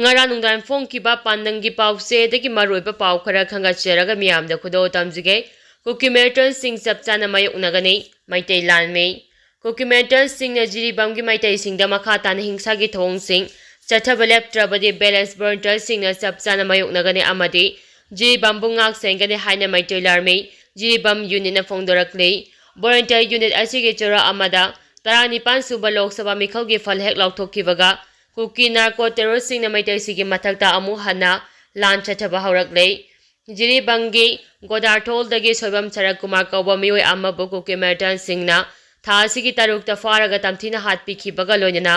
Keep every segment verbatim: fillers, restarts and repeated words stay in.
ꯉꯔꯥꯡ ꯅꯨꯡꯗꯥꯡ ꯐꯣꯡꯈꯤꯕ ꯄꯥꯟꯗꯝꯒꯤ ꯄꯥꯎꯆꯦꯗꯒꯤ ꯃꯔꯨꯑꯣꯏꯕ ꯄꯥꯎ ꯈꯔ ꯈꯪꯒꯠꯆꯔꯒ ꯃꯤꯌꯥꯝꯗ ꯈꯨꯗꯣꯜ ꯇꯝꯖꯒꯦ꯫ ꯀꯨꯀꯤ ꯃꯤꯂꯤꯇꯦꯟꯁꯤꯡ ꯆꯞ ꯆꯥꯅ ꯃꯥꯌꯣꯛꯅꯒꯅꯤ꯫ ꯃꯩꯇꯩ ꯂꯥꯟꯃꯤ꯫ ꯀꯨꯀꯤ ꯃꯤꯂꯤꯇꯦꯟꯁꯤꯡꯅ ꯖꯤꯔꯤꯕꯥꯝꯒꯤ ꯃꯩꯇꯩꯁꯤꯡꯗ ꯃꯈꯥ ꯇꯥꯅ ꯍꯤꯡꯁꯥꯒꯤ ꯊꯧꯑꯣꯡꯁꯤꯡ ꯆꯠꯊꯕ ꯂꯦꯞꯇ꯭ꯔꯕꯗꯤ ꯕꯦꯂꯦꯟꯁ ꯚꯣꯂꯨꯟꯇꯤꯌꯔꯁꯤꯡꯅ ꯆꯞ ꯆꯥꯅ ꯃꯥꯌꯣꯛꯅꯒꯅꯤ ꯑꯃꯗꯤ ꯖꯤꯔꯤꯕꯥꯝꯕꯨ ꯉꯥꯛ ꯁꯦꯟꯒꯅꯤ ꯍꯥꯏꯅ ꯃꯩꯇꯩ ꯂꯥꯟꯃꯤ ꯖꯤꯔꯤꯕꯥꯝ ꯌꯨꯅꯤꯠꯅ ꯐꯣꯡꯗꯣꯔꯛꯂꯤ꯫ ꯚꯣꯂꯨꯟꯇꯤꯌꯔ ꯌꯨꯅꯤꯠ ꯑꯁꯤꯒꯤ ꯆꯨꯔꯥ ꯑꯃꯗ ꯇꯔꯥꯅꯤꯄꯥꯟ ꯁꯨꯕ ꯂꯣꯛ ꯁꯚꯥ ꯃꯤꯈꯜꯒꯤ ꯐꯜ ꯍꯦꯛ ꯂꯥꯎꯊꯣꯛꯈꯤꯕꯒ ꯀꯨꯀꯤ ꯅꯥꯔꯀꯣ ꯇꯦꯔꯣꯔꯤꯁꯁꯤꯡꯅ ꯃꯩꯇꯩꯁꯤꯡꯒꯤ ꯃꯊꯛꯇ ꯑꯃꯨꯛ ꯍꯟꯅ ꯂꯥꯟ ꯆꯠꯊꯕ ꯍꯧꯔꯛꯂꯦ꯫ ꯖꯤꯔꯤꯕꯥꯝꯒꯤ ꯒꯣꯗꯥꯔꯊꯣꯜꯗꯒꯤ ꯁꯣꯏꯕꯝ ꯁꯔꯠ ꯀꯨꯃꯥꯔ ꯀꯧꯕ ꯃꯤꯑꯣꯏ ꯑꯃꯕꯨ ꯀꯨꯀꯤ ꯃꯤꯂꯤꯇꯦꯟꯁꯤꯡꯅ ꯊꯥ ꯑꯁꯤꯒꯤ ꯇꯔꯨꯛꯇ ꯐꯥꯔꯒ ꯇꯝꯊꯤꯅ ꯍꯥꯠꯄꯤꯈꯤꯕꯒ ꯂꯣꯏꯅꯅ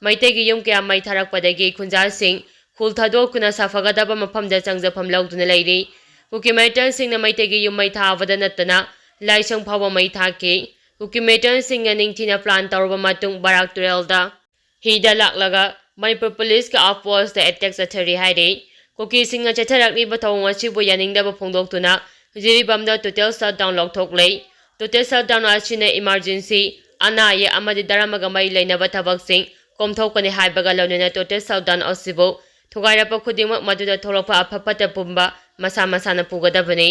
ꯃꯩꯇꯩꯒꯤ ꯌꯨꯝ ꯀꯌꯥ ꯃꯩ ꯊꯥꯔꯛꯄꯗꯒꯤ ꯈꯨꯟꯖꯥꯁꯤꯡ ꯈꯨꯜ ꯊꯥꯗꯣꯛꯇꯨꯅ ꯁꯥꯐꯒꯗꯕ ꯃꯐꯝꯗ ꯆꯪꯖꯐꯝ ꯂꯧꯗꯨꯅ ꯂꯩꯔꯤ꯫ ꯀꯨꯀꯤ ꯃꯤꯂꯤꯇꯦꯟꯁꯤꯡꯅ ꯃꯩꯇꯩꯒꯤ ꯌꯨꯝ ꯃꯩ ꯊꯥꯕꯗ ꯅꯠꯇꯅ ꯂꯥꯏꯁꯪ ꯐꯥꯎꯕ ꯃꯩ ꯊꯥꯈꯤ꯫ ꯀꯨꯀꯤ ꯃꯤꯂꯤꯇꯦꯟꯁꯤꯡꯅ ꯅꯤꯡꯊꯤꯅ ꯄ꯭ꯂꯥꯟ ꯇꯧꯔꯕ ꯃꯇꯨꯡ ꯕꯔꯥꯛ ꯇꯨꯔꯦꯜꯗ ꯍꯤꯗ ꯂꯥꯛꯂꯒ ꯃꯅꯤꯄꯨꯔ ꯄꯨꯂꯤꯁꯀꯤ ꯑꯥꯎꯠꯄꯣꯁꯇ ꯑꯦꯇꯦꯛ ꯆꯠꯊꯔꯤ ꯍꯥꯏꯔꯤ꯫ ꯀꯨꯀꯤꯁꯤꯡꯅ ꯆꯠꯊꯔꯛꯂꯤꯕ ꯊꯧꯑꯣꯡ ꯑꯁꯤꯕꯨ ꯌꯥꯅꯤꯡꯗꯕ ꯐꯣꯡꯗꯣꯛꯇꯨꯅ ꯖꯤꯔꯤꯕꯥꯝꯗ ꯇꯣꯇꯦꯜ ꯁꯠꯗꯥꯎꯟ ꯂꯥꯎꯊꯣꯛꯂꯦ꯫ ꯇꯣꯇꯦꯜ ꯁꯠꯗꯥꯎꯟ ꯑꯁꯤꯅ ꯏꯃꯥꯔꯖꯦꯟꯁꯤ, ꯑꯅꯥ ꯑꯌꯦꯛ ꯑꯃꯗꯤ ꯙꯔꯃꯒ ꯃꯔꯤ ꯂꯩꯅꯕ ꯊꯕꯛꯁꯤꯡ ꯀꯣꯝꯊꯣꯛꯀꯅꯤ ꯍꯥꯏꯕꯒ ꯂꯣꯏꯅꯅ ꯇꯣꯇꯦꯜ ꯁꯠꯗꯥꯎꯟ ꯑꯁꯤꯕꯨ ꯊꯨꯒꯥꯏꯔꯛꯄ ꯈꯨꯗꯤꯡꯃꯛ ꯃꯗꯨꯗ ꯊꯣꯛꯂꯛꯄ ꯑꯐ ꯐꯠꯇ ꯄꯨꯝꯕ ꯃꯁꯥ ꯃꯁꯥꯅ ꯄꯨꯒꯗꯕꯅꯤ꯫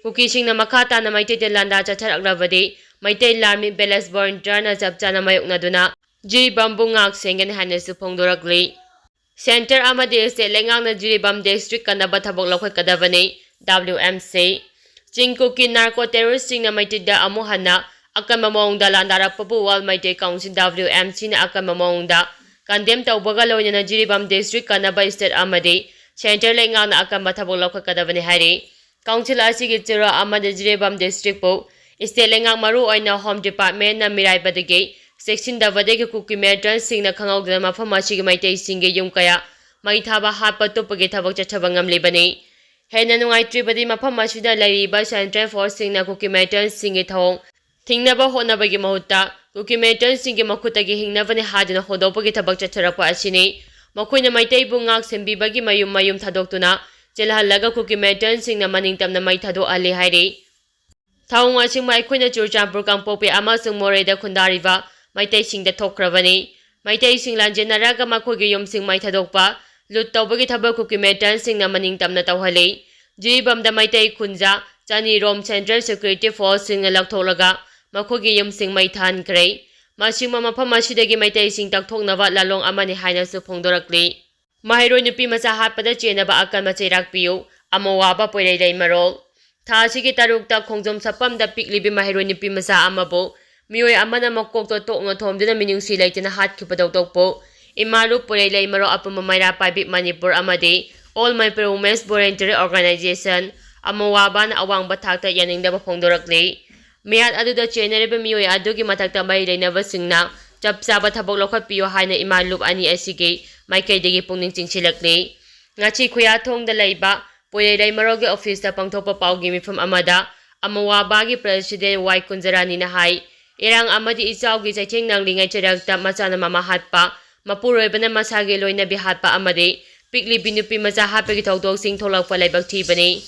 ꯀꯨꯀꯤꯁꯤꯡꯅ ꯃꯈꯥ ꯇꯥꯅ ꯃꯩꯇꯩꯗ ꯂꯥꯟꯗꯥ ꯆꯠꯊꯔꯛꯂꯕꯗꯤ ꯃꯩꯇꯩ ꯂꯥꯟꯃꯤ ꯕꯦꯂꯦꯟꯁ ꯚꯣꯂꯨꯟꯇꯤꯌꯔꯅ ꯆꯞ ꯆꯥꯅ ꯃꯥꯌꯣꯛꯅꯗꯨꯅ ꯖꯤꯔꯤꯕꯥꯝꯕꯨ ꯉꯥꯛ ꯁꯦꯟꯒꯅꯤ ꯍꯥꯏꯅꯁꯨ ꯐꯣꯡꯗꯣꯔꯛꯂꯤ꯫ ꯁꯦꯟꯇꯔ ꯑꯃꯗꯤ ꯁ꯭ꯇꯦꯠ ꯂꯩꯉꯥꯛꯅ ꯖꯤꯔꯤꯕꯥꯝ ꯗꯤꯁꯇ꯭ꯔꯤꯛ ꯀꯟꯅꯕ ꯊꯕꯛ ꯂꯧꯈꯠꯀꯗꯕꯅꯤ, ꯗꯕ꯭ꯂꯤꯎ ꯑꯦꯝ ꯁꯤ꯫ ꯆꯤꯡ ꯀꯨꯀꯤ ꯅꯥꯔꯀꯣ ꯇꯦꯔꯣꯔꯤꯁꯁꯤꯡꯅ ꯃꯩꯇꯩꯗ ꯑꯃꯨꯛ ꯍꯟꯅ ꯑꯀꯟꯕ ꯃꯑꯣꯡꯗ ꯂꯥꯟꯗꯥꯔꯛꯄꯕꯨ world Meitei council, W M ꯁꯤꯅ ꯑꯀꯟꯕ ꯃꯑꯣꯡꯗ ꯀꯟꯗꯦꯝ ꯇꯧꯕꯒ ꯂꯣꯏꯅꯅ ꯖꯤꯔꯤꯕꯥꯝ ꯗꯤꯁꯇ꯭ꯔꯤꯛ ꯀꯟꯅꯕ ꯁ꯭ꯇꯦꯠ ꯑꯃꯗꯤ ꯁꯦꯟꯇꯔ ꯂꯩꯉꯥꯛꯅ ꯑꯀꯟꯕ ꯊꯕꯛ ꯂꯧꯈꯠꯀꯗꯕꯅꯤ ꯍꯥꯏꯔꯤ꯫ ꯀꯥꯎꯟꯁꯤꯜ ꯑꯁꯤꯒꯤ ꯆꯨꯔꯥ ꯑꯃꯗ ꯖꯤꯔꯤꯕꯥꯝ ꯗꯤꯁꯇ꯭ꯔꯤꯛꯄꯨ ꯁ꯭ꯇꯦꯠ ꯂꯩꯉꯥꯛ ꯃꯔꯨ ꯑꯣꯏꯅ ꯍꯣꯝ ꯗꯤꯄꯥꯔꯠꯃꯦꯟꯅ ꯃꯤꯔꯥꯏꯕꯗꯒꯤ ꯆꯦꯛꯁꯤꯟꯗꯕꯗꯒꯤ ꯀꯨꯀꯤ ꯃꯤꯂꯤꯇꯦꯟꯁꯤꯡꯅ ꯈꯪꯍꯧꯗꯅ ꯃꯐꯝ ꯑꯁꯤꯒꯤ ꯃꯩꯇꯩꯁꯤꯡꯒꯤ ꯌꯨꯝ ꯀꯌꯥ ꯃꯩ ꯊꯥꯕ, ꯍꯥꯠꯄ, ꯇꯨꯞꯄꯒꯤ ꯊꯕꯛ ꯆꯠꯊꯕ ꯉꯝꯂꯤꯕꯅꯤ꯫ ꯍꯦꯟꯅ ꯅꯨꯡꯉꯥꯏꯇ꯭ꯔꯤꯕꯗꯤ ꯃꯐꯝ ꯑꯁꯤꯗ ꯂꯩꯔꯤꯕ ꯁꯦꯟꯇ꯭ꯔꯦꯜ ꯐꯣꯔꯁꯁꯤꯡꯅ ꯀꯨꯀꯤ ꯃꯤꯂꯤꯇꯦꯟꯁꯤꯡꯒꯤ ꯊꯧꯑꯣꯡ ꯊꯤꯡꯅꯕ ꯍꯣꯠꯅꯕꯒꯤ ꯃꯍꯨꯠꯇ ꯀꯨꯀꯤ ꯃꯤꯂꯤꯇꯦꯟꯁꯤꯡꯒꯤ ꯃꯈꯨꯠꯇꯒꯤ ꯍꯤꯡꯅꯕꯅꯤ ꯍꯥꯏꯗꯨꯅ ꯍꯣꯟꯗꯣꯛꯄꯒꯤ ꯊꯕꯛ ꯆꯠꯊꯔꯛꯄ ꯑꯁꯤꯅꯤ꯫ ꯃꯈꯣꯏꯅ ꯃꯩꯇꯩꯕꯨ ꯉꯥꯛ ꯁꯦꯟꯕꯤꯕꯒꯤ ꯃꯌꯨꯝ ꯃꯌꯨꯝ ꯊꯥꯗꯣꯛꯇꯨꯅ ꯆꯦꯜꯍꯜꯂꯒ ꯀꯨꯀꯤ ꯃꯤꯂꯤꯇꯦꯟꯁꯤꯡꯅ ꯃꯅꯤꯡ ꯇꯝꯅ ꯃꯩ ꯊꯥꯗꯣꯛꯍꯜꯂꯤ ꯍꯥꯏꯔꯤ꯫ ꯊꯧꯑꯣꯡ ꯑꯁꯤꯃꯛ ꯑꯩꯈꯣꯏꯅ ꯆꯨꯔꯆꯥꯟꯄꯨꯔ, ꯀꯥꯡꯄꯣꯛꯄꯤ ꯑꯃꯁꯨꯡ ꯃꯣꯔꯦꯗ ꯈꯨꯟꯗꯥꯔꯤꯕ ꯃꯩꯇꯩꯁꯤꯡꯗ ꯊꯣꯛꯈ꯭ꯔꯕꯅꯤ꯫ ꯃꯩꯇꯩꯁꯤꯡ ꯂꯥꯟꯖꯦꯟꯅꯔꯒ ꯃꯈꯣꯏꯒꯤ ꯌꯨꯝꯁꯤꯡ ꯃꯩ ꯊꯥꯗꯣꯛꯄ, ꯂꯨꯠ ꯇꯧꯕꯒꯤ ꯊꯕꯛ ꯀꯨꯀꯤ ꯃꯤꯂꯤꯇꯦꯟꯁꯤꯡꯅ ꯃꯅꯤꯡ ꯇꯝꯅ ꯇꯧꯍꯜꯂꯤ꯫ ꯖꯤꯔꯤꯕꯥꯝꯗ ꯃꯩꯇꯩ ꯈꯨꯟꯖꯥ ꯆꯅꯤ ꯔꯣꯝ ꯁꯦꯟꯇ꯭ꯔꯦꯜ ꯁꯦꯀ꯭ꯌꯨꯔꯤꯇꯤ ꯐꯣꯔꯁꯁꯤꯡꯅ ꯂꯧꯊꯣꯛꯂꯒ ꯃꯈꯣꯏꯒꯤ ꯌꯨꯝꯁꯤꯡ ꯃꯩ ꯊꯥꯍꯟꯈ꯭ꯔꯦ꯫ ꯃꯁꯤꯃ ꯃꯐꯝ ꯑꯁꯤꯗꯒꯤ ꯃꯩꯇꯩꯁꯤꯡ ꯇꯛꯊꯣꯛꯅꯕ ꯂꯥꯂꯣꯡ ꯑꯃꯅꯤ ꯍꯥꯏꯅꯁꯨ ꯐꯣꯡꯗꯣꯔꯛꯂꯤ꯫ ꯃꯍꯩꯔꯣꯏ ꯅꯨꯄꯤ ꯃꯆꯥ ꯍꯥꯠꯄꯗ ꯆꯦꯟꯅꯕ ꯑꯀꯟꯕ ꯆꯩꯔꯥꯛ ꯄꯤꯌꯨ, ꯑꯃꯋꯥꯕ ꯄꯣꯏꯔꯩ ꯂꯩꯃꯔꯣꯜ꯫ ꯊꯥ ꯑꯁꯤꯒꯤ ꯇꯔꯨꯛꯇ ꯈꯣꯡꯖꯣꯝ ꯁꯛꯄꯝꯗ ꯄꯤꯛꯂꯤꯕꯤ ꯃꯍꯩꯔꯣꯏ ꯅꯨꯄꯤ ꯃꯆꯥ ꯑꯃꯕꯨ ꯃꯤꯑꯣꯏ ꯑꯃꯅ ꯃꯀꯣꯛꯇ ꯇꯣꯛꯅ ꯊꯣꯝꯗꯨꯅ ꯃꯤꯅꯨꯡꯁꯤ ꯂꯩꯇꯅ ꯍꯥꯠꯈꯤꯕ ꯊꯧꯗꯣꯛꯄꯨ ꯏꯃꯥ ꯂꯨꯞ ꯄꯣꯏꯔꯩ ꯂꯩꯃꯔꯣꯜ ꯑꯄꯨꯟꯕ ꯃꯩꯔꯥ ꯄꯥꯏꯕꯤ ꯃꯅꯤꯄꯨꯔ ꯑꯃꯗꯤ All Manipur Women's Voluntary Organization, ꯑꯃꯋꯥꯕꯥꯅ ꯑꯋꯥꯡꯕ ꯊꯥꯛꯇ ꯌꯥꯅꯤꯡꯗꯕ ꯐꯣꯡꯗꯣꯔꯛꯂꯤ꯫ ꯃꯤꯍꯥꯠ ꯑꯗꯨꯗ ꯆꯦꯟꯅꯔꯤꯕ ꯃꯤꯑꯣꯏ ꯑꯗꯨꯒꯤ ꯃꯊꯛꯇ ꯃꯔꯤ ꯂꯩꯅꯕꯁꯤꯡꯅ ꯆꯞ ꯆꯥꯕ ꯊꯕꯛ ꯂꯧꯈꯠꯄꯤꯌꯨ ꯍꯥꯏꯅ ꯏꯃꯥ ꯂꯨꯞ ꯑꯅꯤ ꯑꯁꯤꯒꯤ ꯃꯥꯏꯀꯩꯗꯒꯤ ꯄꯨꯛꯅꯤꯡ ꯆꯤꯡꯁꯤꯜꯂꯛꯂꯤ꯫ ꯉꯥꯆꯤ ꯈꯨꯌꯥꯊꯣꯡꯗ ꯂꯩꯕ ꯄꯣꯏꯔꯩ ꯂꯩꯃꯔꯣꯜꯒꯤ ꯑꯣꯐꯤꯁꯇ ꯄꯥꯡꯊꯣꯛꯄ ꯄꯥꯎꯒꯤ ꯃꯤꯐꯝ ꯑꯃꯗ ꯑꯃꯋꯥꯕꯥꯒꯤ ꯄ꯭ꯔꯦꯁꯤꯗꯦꯟ ꯋꯥꯏ ꯀꯨꯟꯖꯔꯥꯅꯤꯅ ꯍꯥꯏ, ꯏꯔꯥꯡ ꯑꯃꯗꯤ ꯏꯆꯥꯎꯒꯤ ꯆꯩꯊꯦꯡ ꯅꯪꯂꯤꯉꯩ ꯆꯩꯔꯛꯇ ꯃꯆꯥꯅ ꯃꯃꯥ ꯍꯥꯠꯄ, ꯃꯄꯨꯔꯣꯏꯕꯅ ꯃꯁꯥꯒꯤ ꯂꯣꯏꯅꯕꯤ ꯍꯥꯠꯄ ꯑꯃꯗꯤ ꯄꯤꯛꯂꯤꯕꯤ ꯅꯨꯄꯤ ꯃꯆꯥ ꯍꯥꯠꯄꯒꯤ ꯊꯧꯗꯣꯛꯁꯤꯡ ꯊꯣꯛꯂꯛꯄ ꯂꯥꯏꯕꯛ ꯊꯤꯕꯅꯤ꯫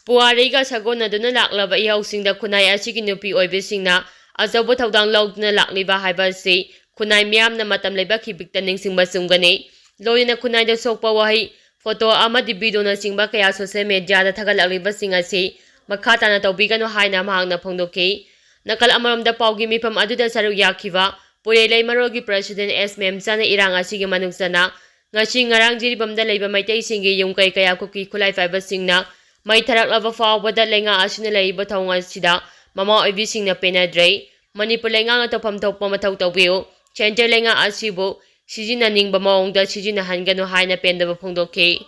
ꯄꯨꯋꯥꯔꯤꯒ ꯁꯥꯒꯣꯟꯅꯗꯨꯅ ꯂꯥꯛꯂꯕ ꯏꯍꯧꯁꯤꯡꯗ ꯈꯨꯟꯅꯥꯏ ꯑꯁꯤꯒꯤ ꯅꯨꯄꯤ ꯑꯣꯏꯕꯤꯁꯤꯡꯅ ꯑꯆꯧꯕ ꯊꯧꯗꯥꯡ ꯂꯧꯗꯨꯅ ꯂꯥꯛꯂꯤꯕ ꯍꯥꯏꯕ ꯑꯁꯤ ꯈꯨꯟꯅꯥꯏ ꯃꯤꯌꯥꯝꯅ ꯃꯇꯝ ꯂꯩꯕ ꯈꯤꯕꯤꯛꯇ ꯅꯤꯡꯁꯤꯡꯕ ꯆꯨꯝꯒꯅꯤ꯫ ꯂꯣꯏꯅꯅ ꯈꯨꯟꯅꯥꯏꯗ ꯁꯣꯛꯄ ꯋꯥꯍꯩ, ꯐꯣꯇꯣ ꯑꯃꯗꯤ ꯚꯤꯗꯤꯑꯣꯅꯆꯤꯡꯕ ꯀꯌꯥ ꯁꯣꯁꯤꯌꯦꯜ ꯃꯦꯗꯤꯌꯥꯗ ꯊꯥꯒꯠꯂꯛꯂꯤꯕꯁꯤꯡ ꯑꯁꯤ ꯃꯈꯥ ꯇꯥꯅ ꯇꯧꯕꯤꯒꯅꯨ ꯍꯥꯏꯅ ꯃꯍꯥꯛꯅ ꯐꯣꯡꯗꯣꯛꯈꯤ꯫ ꯅꯥꯀꯜ ꯑꯃꯔꯣꯝꯗ ꯄꯥꯎꯒꯤ ꯃꯤꯐꯝ ꯑꯗꯨꯗ ꯁꯔꯨꯛ ꯌꯥꯈꯤꯕ ꯄꯨꯔꯦ ꯂꯩꯃꯔꯣꯜꯒꯤ ꯄ꯭ꯔꯦꯁꯤꯗꯦꯟ ꯑꯦꯁ ꯃꯦꯝꯆꯥꯅ ꯏꯔꯥꯡ ꯑꯁꯤꯒꯤ ꯃꯅꯨꯡ ꯆꯟꯅ ꯉꯁꯤ ꯉꯔꯥꯡ ꯖꯤꯔꯤꯕꯥꯝꯗ ꯂꯩꯕ ꯃꯩꯇꯩꯁꯤꯡꯒꯤ ꯌꯨꯝ ꯀꯩ ꯀꯌꯥ ꯀꯨꯀꯤ ꯈꯨꯠꯂꯥꯏ ꯄꯥꯏꯕꯁꯤꯡꯅ ꯃꯩ ꯊꯥꯔꯛꯂꯕ ꯐꯥꯎꯕꯗ ꯂꯩꯉꯥꯛ ꯑꯁꯤꯅ ꯂꯩꯔꯤꯕ ꯊꯧꯑꯣꯡ ꯑꯁꯤꯗ ꯃꯃꯥ ꯑꯣꯏꯕꯤꯁꯤꯡꯅ ꯄꯦꯟꯅꯗ꯭ꯔꯦ꯫ ꯃꯅꯤꯄꯨꯔ ꯂꯩꯉꯥꯛꯅ ꯇꯧꯐꯝ ꯊꯣꯛꯄ ꯃꯊꯧ ꯇꯧꯕꯤꯌꯨ꯫ ꯁꯦꯟꯇ꯭ꯔꯦꯜ ꯂꯩꯉꯥꯛ ꯑꯁꯤꯕꯨ ꯁꯤꯖꯤꯟꯅꯅꯤꯡꯕ ꯃꯑꯣꯡꯗ ꯁꯤꯖꯤꯟꯅꯍꯟꯒꯅꯨ ꯍꯥꯏꯅ ꯄꯦꯟꯗꯕ ꯐꯣꯡꯗꯣꯛꯈꯤ꯫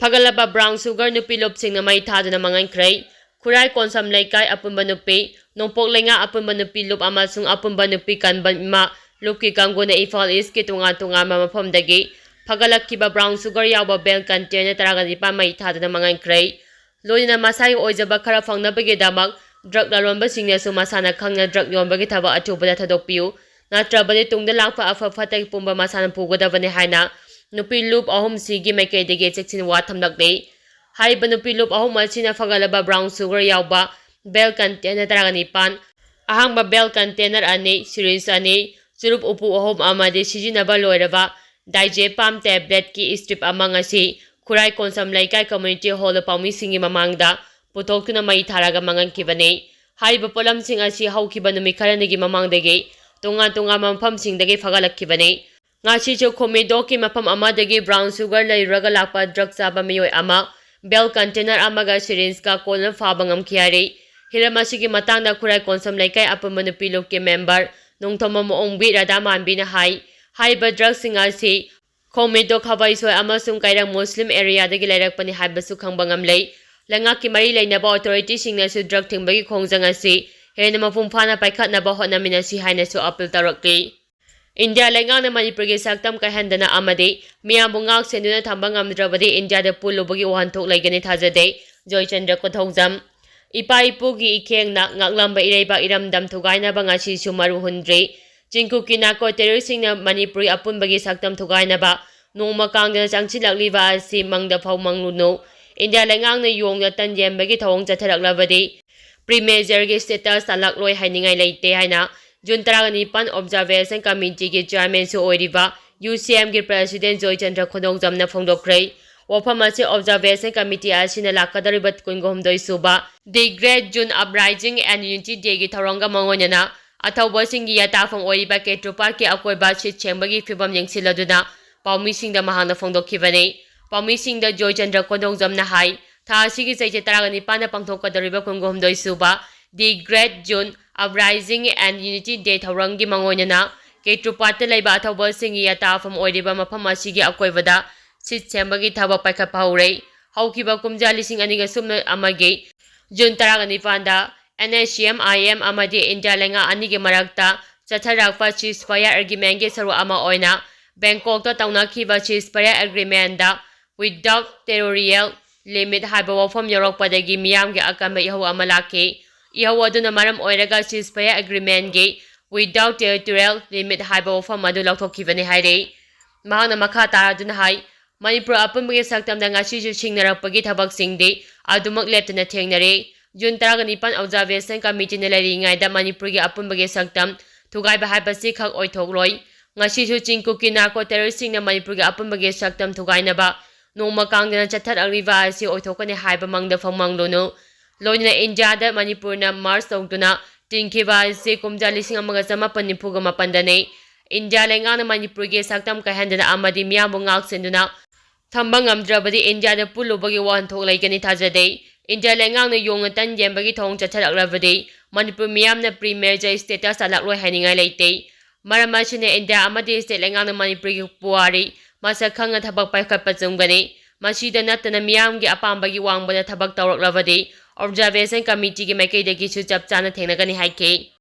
ꯐꯒꯠꯂꯕ ꯕ꯭ꯔꯥꯎꯟ ꯁꯨꯒꯔ ꯅꯨꯄꯤ ꯂꯨꯞꯁꯤꯡꯅ ꯃꯩ ꯊꯥꯗꯨꯅ ꯃꯥꯡꯍꯟꯈ꯭ꯔꯦ꯫ ꯈꯨꯔꯥꯏ ꯀꯣꯟꯁꯝ ꯂꯩꯀꯥꯏ ꯑꯄꯨꯟꯕ ꯅꯨꯄꯤ, ꯅꯣꯡꯄꯣꯛ ꯂꯩꯉꯥꯛ ꯑꯄꯨꯟꯕ ꯅꯨꯄꯤ ꯂꯨꯞ ꯑꯃꯁꯨꯡ ꯑꯄꯨꯟꯕ ꯅꯨꯄꯤ ꯀꯟꯕ ꯏꯃꯥ ꯂꯨꯞꯀꯤ ꯀꯥꯡꯕꯨꯅ ꯏꯝꯐꯥꯜ ꯏꯁꯀꯤ ꯇꯣꯉꯥꯟ ꯇꯣꯉꯥꯟꯕ ꯃꯐꯝꯗꯒꯤ ꯐꯒꯠꯂꯛꯈꯤꯕ ꯕ꯭ꯔꯥꯎꯟ ꯁꯨꯒꯔ ꯌꯥꯎꯕ ꯕꯦꯜ ꯀꯟꯇꯦꯅꯔ ꯇꯔꯥꯒ ꯅꯤꯄꯥꯟ ꯃꯩ ꯊꯥꯗꯨꯅ ꯃꯥꯡꯍꯟꯈ꯭ꯔꯦ꯫ ꯂꯣꯏꯅꯅ ꯃꯁꯥꯒꯤ ꯑꯣꯏꯖꯕ ꯈꯔ ꯐꯪꯅꯕꯒꯤꯗꯃꯛ ꯗ꯭ꯔꯒ ꯂꯂꯣꯟꯕꯁꯤꯡꯅꯁꯨ ꯃꯁꯥꯅ ꯈꯪꯅ ꯗ꯭ꯔꯒ ꯌꯣꯟꯕꯒꯤ ꯊꯕꯛ ꯑꯊꯨꯕꯗ ꯊꯥꯗꯣꯛꯄꯤꯌꯨ, ꯅꯠꯇ꯭ꯔꯕꯗꯤ ꯇꯨꯡꯗ ꯂꯥꯛꯄ ꯑꯐ ꯐꯠꯇ ꯄꯨꯝꯕ ꯃꯁꯥꯅ ꯄꯨꯒꯗꯕꯅꯤ ꯍꯥꯏꯅ ꯅꯨꯄꯤ ꯂꯨꯞ ꯑꯍꯨꯝꯁꯤꯒꯤ ꯃꯥꯏꯀꯩꯗꯒꯤ ꯆꯦꯛꯁꯤꯟ ꯋꯥ ꯊꯝꯂꯛꯂꯤ꯫ ꯍꯥꯏꯔꯤꯕ ꯅꯨꯄꯤ ꯂꯨꯞ ꯑꯍꯨꯝ ꯑꯁꯤꯅ ꯐꯒꯠꯂꯕ ꯕ꯭ꯔꯥꯎꯟ ꯁꯨꯒꯔ ꯌꯥꯎꯕ ꯕꯦꯜ ꯀꯟꯇꯦꯅꯔ ꯇꯔꯥꯒ ꯅꯤꯄꯥꯟ, ꯑꯍꯥꯡꯕ ꯕꯦꯜ ꯀꯟꯇꯦꯅꯔ ꯑꯅꯤ, ꯁꯤꯔꯤꯟꯖ ꯑꯅꯤ, ꯆꯨꯔꯨꯞ ꯎꯄꯨ ꯑꯍꯨꯝ ꯑꯃꯗꯤ ꯁꯤꯖꯤꯟꯅꯕ ꯂꯣꯏꯔꯕ Diazepam tabletꯀꯤ strip ꯑꯃ ꯉꯁꯤ ꯈꯨꯔꯥꯏ ꯀꯣꯟꯁꯝ ꯂꯩꯀꯥꯏ community hallꯗ ꯄꯥꯎꯃꯤꯁꯤꯡꯒꯤ ꯃꯃꯥꯡꯗ ꯄꯨꯊꯣꯛꯇꯨꯅ ꯃꯩ ꯊꯥꯔꯒ ꯃꯥꯡꯍꯟꯈꯤꯕꯅꯤ꯫ ꯍꯥꯏꯔꯤꯕ ꯄꯣꯠꯂꯝꯁꯤꯡ ꯑꯁꯤ ꯍꯧꯈꯤꯕ ꯅꯨꯃꯤꯠ ꯈꯔꯅꯤꯒꯤ ꯃꯃꯥꯡꯗꯒꯤ ꯇꯣꯉꯥꯟ ꯇꯣꯉꯥꯟꯕ ꯃꯐꯝꯁꯤꯡꯗꯒꯤ ꯐꯒꯠꯂꯛꯈꯤꯕꯅꯤ꯫ ꯉꯁꯤꯁꯨ ꯈꯣꯃꯤꯗꯣꯛꯀꯤ ꯃꯐꯝ ꯑꯃꯗꯒꯤ brown sugar ꯂꯩꯔꯨꯔꯒ ꯂꯥꯛꯄ drug ꯆꯥꯕ ꯃꯤꯑꯣꯏ ꯑꯃ belt container ꯑꯃꯒ syringeꯀ ꯀꯣꯟꯅ ꯐꯥꯕ ꯉꯝꯈꯤ ꯍꯥꯏꯔꯤ꯫ ꯍꯤꯔꯝ ꯑꯁꯤꯒꯤ ꯃꯇꯥꯡꯗ ꯈꯨꯔꯥꯏ ꯀꯣꯟꯁꯝ ꯂꯩꯀꯥꯏ ꯑꯄꯨꯟꯕ ꯅꯨꯄꯤ ꯂꯨꯞꯀꯤ member ꯅꯣꯡꯊꯣꯝꯕ ꯃꯑꯣꯡꯕꯤ ꯔꯥꯙꯥꯃꯥꯟꯕꯤꯅ ꯍꯥꯏ, ꯍꯥꯏꯔꯤꯕ drugꯁꯤꯡ ꯑꯁꯤ ꯈꯣꯃꯤꯗꯣꯛ ꯈꯕꯩꯁꯣꯏ ꯑꯃꯁꯨꯡ ꯀꯩꯔꯪ ꯃꯨꯁꯂꯤꯝ areaꯗꯒꯤ ꯂꯩꯔꯛꯄꯅꯤ ꯍꯥꯏꯕꯁꯨ ꯈꯪꯕ ꯉꯝꯂꯦ꯫ ꯂꯩꯉꯥꯛꯀꯤ ꯃꯔꯤ ꯂꯩꯅꯕ authorityꯁꯤꯡꯅꯁꯨ drug ꯊꯤꯡꯕꯒꯤ ꯈꯣꯡꯖꯪ ꯑꯁꯤ ꯍꯦꯟꯅ ꯃꯄꯨꯡ ꯐꯥꯅ ꯄꯥꯏꯈꯠꯅꯕ ꯍꯣꯠꯅꯃꯤꯟꯅꯁꯤ ꯍꯥꯏꯅꯁꯨ appeal ꯇꯧꯔꯛꯂꯤ꯫ ꯏꯟꯗꯤꯌꯥ ꯂꯩꯉꯥꯛꯅ ꯃꯅꯤꯄꯨꯔꯒꯤ ꯁꯛꯇꯝ ꯀꯥꯏꯍꯟꯗꯅ ꯑꯃꯗꯤ ꯃꯤꯌꯥꯝꯕꯨ ꯉꯥꯛ ꯁꯦꯟꯗꯨꯅ ꯊꯝꯕ ꯉꯝꯗ꯭ꯔꯕꯗꯤ ꯏꯟꯗꯤꯌꯥꯗ ꯄꯨꯜꯂꯨꯕꯒꯤ ꯋꯥꯍꯟꯊꯣꯛ ꯂꯩꯒꯅꯤ ꯊꯥꯖꯗꯦ, ꯖꯣꯏꯆꯟꯗ꯭ꯔ ꯀꯣꯟꯊꯧꯖꯝ꯫ ꯏꯄꯥ ꯏꯄꯨꯒꯤ ꯏꯈꯦꯡꯅ ꯉꯥꯛꯂꯝꯕ ꯏꯔꯩꯕꯥꯛ ꯏꯔꯝꯗꯝ ꯊꯨꯒꯥꯏꯅꯕ ꯉꯁꯤꯁꯨ ꯃꯔꯨ ꯍꯨꯟꯗ꯭ꯔꯤ꯫ ꯆꯤꯡꯀꯨꯞꯀꯤ narco terroristꯁꯤꯡꯅ ꯃꯅꯤꯄꯨꯔꯤ ꯑꯄꯨꯟꯕꯒꯤ ꯁꯛꯇꯝ ꯊꯨꯒꯥꯏꯅꯕ ꯅꯣꯡꯃ ꯀꯥꯡꯗꯅ ꯆꯪꯁꯤꯜꯂꯛꯂꯤꯕ ꯑꯁꯤ ꯃꯪꯗ ꯐꯥꯎ ꯃꯪꯂꯨꯅꯨ꯫ ꯏꯟꯗꯤꯌꯥ ꯂꯩꯉꯥꯛꯅ ꯌꯣꯡꯅ ꯇꯟ ꯌꯦꯟꯕꯒꯤ ꯊꯧꯑꯣꯡ ꯆꯠꯊꯔꯛꯂꯕꯗꯤ pre-majureꯒꯤ status ꯇꯥꯜꯂꯛꯂꯣꯏ ꯍꯥꯏꯅꯤꯡꯉꯥꯏ ꯂꯩꯇꯦ ꯍꯥꯏꯅ June ꯇꯔꯥꯒ ꯅꯤꯄꯥꯟ Observation Committeeꯒꯤ chairmanꯁꯨ ꯑꯣꯏꯔꯤꯕ UCMꯒꯤ president ꯖꯣꯏꯆꯟꯗ꯭ꯔ ꯈꯣꯟꯗꯣꯡꯖꯝꯅ ꯐꯣꯡꯗꯣꯛꯈ꯭ꯔꯦ꯫ ꯋꯥꯐꯝ ꯑꯁꯤ Observation Committee ꯑꯁꯤꯅ ꯂꯥꯛꯀꯗꯧꯔꯤꯕ ꯀꯨꯟꯒ ꯍꯨꯝꯗꯣꯏ ꯁꯨꯕ The Great June Uprising and Unity Dayꯒꯤ ꯊꯧꯔꯝꯒ ꯃꯥꯡꯑꯣꯏꯅꯅ ꯑꯊꯧꯕꯁꯤꯡꯒꯤ ꯌꯥꯇꯥꯐꯝ ꯑꯣꯏꯔꯤꯕ ꯀꯦꯇ꯭ꯔꯨꯄꯥꯠꯀꯤ ꯑꯀꯣꯏꯕ ꯁꯤꯠ ꯁꯦꯡꯕꯒꯤ ꯐꯤꯕꯝ ꯌꯦꯡꯁꯤꯜꯂꯗꯨꯅ ꯄꯥꯎꯃꯤꯁꯤꯡꯗ ꯃꯍꯥꯛꯅ ꯐꯣꯡꯗꯣꯛꯈꯤꯕꯅꯤ꯫ ꯄꯥꯎꯃꯤꯁꯤꯡꯗ ꯖꯣꯏꯆꯟꯗ꯭ꯔ ꯀꯣꯟꯗꯣꯡꯖꯝꯅ ꯍꯥꯏ, ꯊꯥ ꯑꯁꯤꯒꯤ ꯆꯩꯆꯠ ꯇꯔꯥꯒ ꯅꯤꯄꯥꯟꯗ ꯄꯥꯡꯊꯣꯛꯀꯗꯧꯔꯤꯕ ꯀꯨꯟꯒ ꯍꯨꯝꯗꯣꯏ ꯁꯨꯕ The Great June Uprising and Unity Day ꯊꯧꯔꯝꯒꯤ ꯃꯥꯡꯑꯣꯏꯅꯅ ꯀꯦꯇ꯭ꯔꯨꯄꯥꯠꯇ ꯂꯩꯕ ꯑꯊꯧꯕꯁꯤꯡꯒꯤ ꯌꯥꯇꯥꯐꯝ ꯑꯣꯏꯔꯤꯕ ꯃꯐꯝ ꯑꯁꯤꯒꯤ ꯑꯀꯣꯏꯕꯗ ꯁꯤꯠ ꯁꯦꯡꯕꯒꯤ ꯊꯕꯛ ꯄꯥꯏꯈꯠꯄ ꯍꯧꯔꯦ꯫ ꯍꯧꯈꯤꯕ ꯀꯨꯝꯖꯥ ꯂꯤꯁꯤꯡ ꯑꯅꯤꯒ ꯁꯨꯞꯅ ꯑꯃꯒꯤ June ꯇꯔꯥꯒ ꯅꯤꯄꯥꯟꯗ NSCN-IM ꯑꯃꯗꯤ ꯏꯟꯗꯤꯌꯥ ꯂꯩꯉꯥꯛ ꯑꯅꯤꯒꯤ ꯃꯔꯛꯇ ꯆꯠꯊꯔꯛꯄ ceasefire agreementꯀꯤ ꯁꯔꯨꯛ ꯑꯃ ꯑꯣꯏꯅ ꯕꯦꯡꯀꯣꯛꯇ ꯇꯧꯅꯈꯤꯕ ceasefire agreementꯗ without territorial limit ꯍꯥꯏꯕ ꯋꯥꯐꯝ ꯌꯥꯎꯔꯛꯄꯗꯒꯤ ꯃꯤꯌꯥꯝꯒꯤ ꯑꯀꯟꯕ ꯏꯍꯧ ꯑꯃ ꯂꯥꯛꯈꯤ꯫ ꯏꯍꯧ ꯑꯗꯨꯅ ꯃꯔꯝ ꯑꯣꯏꯔꯒ ceasefire agreementꯀꯤ without territorial limit ꯍꯥꯏꯕ ꯋꯥꯐꯝ ꯑꯗꯨ ꯂꯧꯊꯣꯛꯈꯤꯕꯅꯤ ꯍꯥꯏꯔꯤ꯫ ꯃꯍꯥꯛꯅ ꯃꯈꯥ ꯇꯥꯔꯗꯨꯅ ꯍꯥꯏ, ꯃꯅꯤꯄꯨꯔ ꯑꯄꯨꯟꯕꯒꯤ ꯁꯛꯇꯝꯗ ꯉꯁꯤꯁꯨ ꯁꯤꯡꯅꯔꯛꯄꯒꯤ ꯊꯕꯛꯁꯤꯡꯗꯤ ꯑꯗꯨꯃꯛ ꯂꯦꯞꯇꯅ ꯊꯦꯡꯅꯔꯤ꯫ June ꯇꯔꯥꯒ ꯅꯤꯄꯥꯟ Observation Committeeꯅ ꯂꯩꯔꯤꯉꯩꯗ ꯃꯅꯤꯄꯨꯔꯒꯤ ꯑꯄꯨꯟꯕꯒꯤ ꯁꯛꯇꯝ ꯊꯨꯒꯥꯏꯕ ꯍꯥꯏꯕꯁꯤ ꯈꯛ ꯑꯣꯏꯊꯣꯛꯂꯣꯏ꯫ ꯉꯁꯤꯁꯨ ꯆꯤꯡꯀꯨꯞꯀꯤ narco terroristꯁꯤꯡꯅ ꯃꯅꯤꯄꯨꯔꯒꯤ ꯑꯄꯨꯟꯕꯒꯤ ꯁꯛꯇꯝ ꯊꯨꯒꯥꯏꯅꯕ ꯅꯣꯡꯃ ꯀꯥꯡꯗꯅ ꯆꯠꯊꯔꯛꯂꯤꯕ ꯑꯁꯤ ꯑꯣꯏꯊꯣꯛꯀꯅꯤ ꯍꯥꯏꯕ ꯃꯪꯗ ꯐꯪꯃꯪꯂꯨꯅꯨ꯫ ꯂꯣꯏꯅꯅ ꯏꯟꯗꯤꯌꯥꯗ ꯃꯅꯤꯄꯨꯔꯅ merge ꯇꯧꯗꯨꯅ ꯇꯤꯟꯈꯤꯕ ꯑꯁꯤ ꯀꯨꯝꯖꯥ ꯂꯤꯁꯤꯡ ꯑꯃꯒ ꯆꯃꯥꯄꯟ ꯅꯤꯐꯨꯒ ꯃꯥꯄꯟꯗꯅꯤ꯫ ꯏꯟꯗꯤꯌꯥ ꯂꯩꯉꯥꯛꯅ ꯃꯅꯤꯄꯨꯔꯒꯤ ꯁꯛꯇꯝ ꯀꯥꯏꯍꯟꯗꯅ ꯑꯃꯗꯤ ꯃꯤꯌꯥꯝꯕꯨ ꯉꯥꯛ ꯁꯦꯟꯗꯨꯅ ꯊꯝꯕ ꯉꯝꯗ꯭ꯔꯕꯗꯤ ꯏꯟꯗꯤꯌꯥꯗ ꯄꯨꯜꯂꯨꯕꯒꯤ ꯋꯥꯍꯟꯊꯣꯛ ꯂꯩꯒꯅꯤ ꯊꯥꯖꯗꯦ꯫ ꯏꯟꯗꯤꯌꯥ ꯂꯩꯉꯥꯛꯅ ꯌꯣꯡꯅ ꯇꯟ ꯌꯦꯟꯕꯒꯤ ꯊꯧꯑꯣꯡ ꯆꯠꯊꯔꯛꯂꯕꯗꯤ ꯃꯅꯤꯄꯨꯔ ꯃꯤꯌꯥꯝꯅ pre-merger status ꯆꯥꯂꯛꯂꯣꯏ ꯍꯥꯏꯅꯤꯡꯉꯥꯏ ꯂꯩꯇꯦ꯫ ꯃꯔꯝ ꯑꯁꯤꯅ ꯏꯟꯗꯤꯌꯥ ꯑꯃꯗꯤ state ꯂꯩꯉꯥꯛꯅ ꯃꯅꯤꯄꯨꯔꯒꯤ ꯄꯨꯋꯥꯔꯤ ꯃꯁꯛ ꯈꯪꯅ ꯊꯕꯛ ꯄꯥꯏꯈꯠꯄ ꯆꯨꯝꯒꯅꯤ꯫ ꯃꯁꯤꯗ ꯅꯠꯇꯅ ꯃꯤꯌꯥꯝꯒꯤ ꯑꯄꯥꯝꯕꯒꯤ ꯋꯥꯡꯃꯗ ꯊꯕꯛ ꯇꯧꯔꯛꯂꯕꯗꯤ observation committeeꯒꯤ ꯃꯥꯏꯀꯩꯗꯒꯤꯁꯨ ꯆꯞ ꯆꯥꯅ ꯊꯦꯡꯅꯒꯅꯤ ꯍꯥꯏꯈꯤ꯫